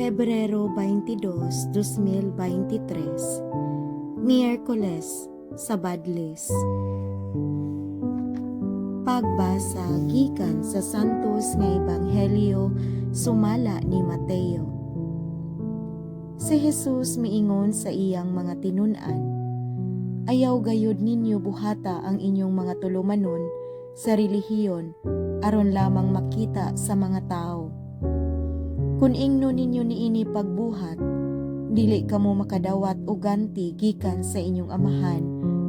Pebrero 22, 2023, Miyerkules sa Badlis. Pagbasa gikan sa Santos nga Ebanghelyo sumala ni Mateo. Si Jesus miingon sa iyang mga tinun-an, "Ayaw gayud ninyo buhata ang inyong mga tulumanon sa relihiyon aron lamang makita sa mga tao. Kung ingno ninyo niini pagbuhat, dili kamo makadawat og ganti gikan sa inyong Amahan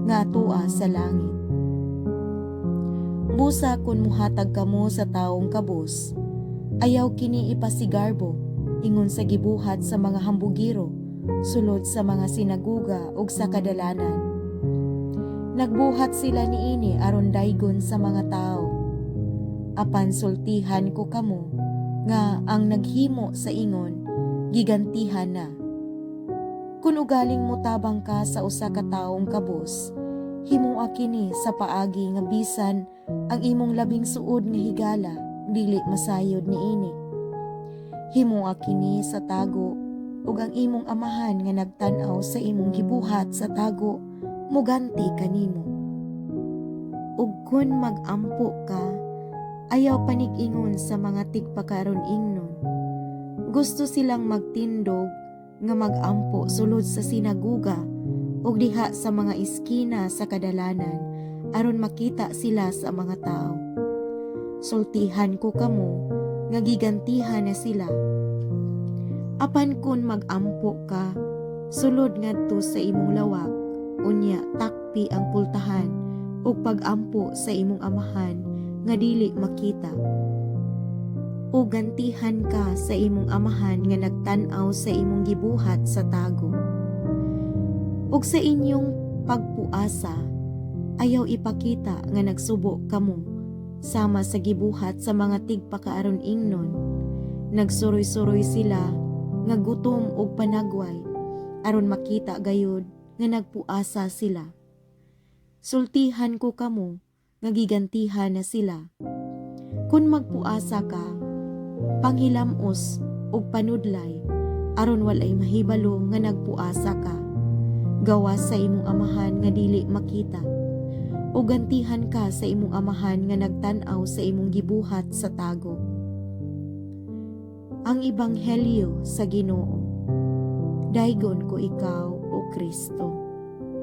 nga atua sa langit. Busa kung muhatag kamo sa taong kabus, ayaw kini ipasigarbo ingon sa gibuhat sa mga hambugiro sulod sa mga sinaguga ug sa kadalanan. Nagbuhat sila niini aron daygon sa mga tao. Apan sultihan ko kamo nga ang naghimo sa ingon, gigantihan na. Kung ugaling motabang ka sa usa ka taong kabus, himoa kini sa paagi nga bisan ang imong labing suod nga higala dili masayod niini. Himoa kini sa tago ug ang imong Amahan nga nagtan-aw sa imong gibuhat sa tago muganti kanimo. Ug kun mag-ampo ka, ayaw panig-ingon sa mga tigpakaaron ingnon. Gusto silang magtindog nga mag-ampo sulod sa sinaguga ug diha sa mga iskina sa kadalanan aron makita sila sa mga tao. Sultihan ko kamo nga gigantihan na sila. Apan kun mag-ampo ka, sulod ngadto sa imong lawak, unya takpi ang pultahan ug pag-ampo sa imong Amahan nga dili makita. O gantihan ka sa imong Amahan nga nagtan-aw sa imong gibuhat sa tago. Ug sa inyong pagpuasa, ayaw ipakita nga nagsubo kamo sama sa gibuhat sa mga tigpakaaron ingnon. Nagsuroy-suroy sila nga gutom og panagway aron makita gayud nga nagpuasa sila. Sultihan ko kamo nga gigantihan na sila. Kung magpuasa ka, panghilamos og panudlay aron walay mahibalo nga nagpuasa ka. Gawas sa imong Amahan nga dili makita. O gantihan ka sa imong Amahan nga nagtan-aw sa imong gibuhat sa tago. Ang Ebanghelyo sa Ginoo. Daygon ko ikaw, O Kristo.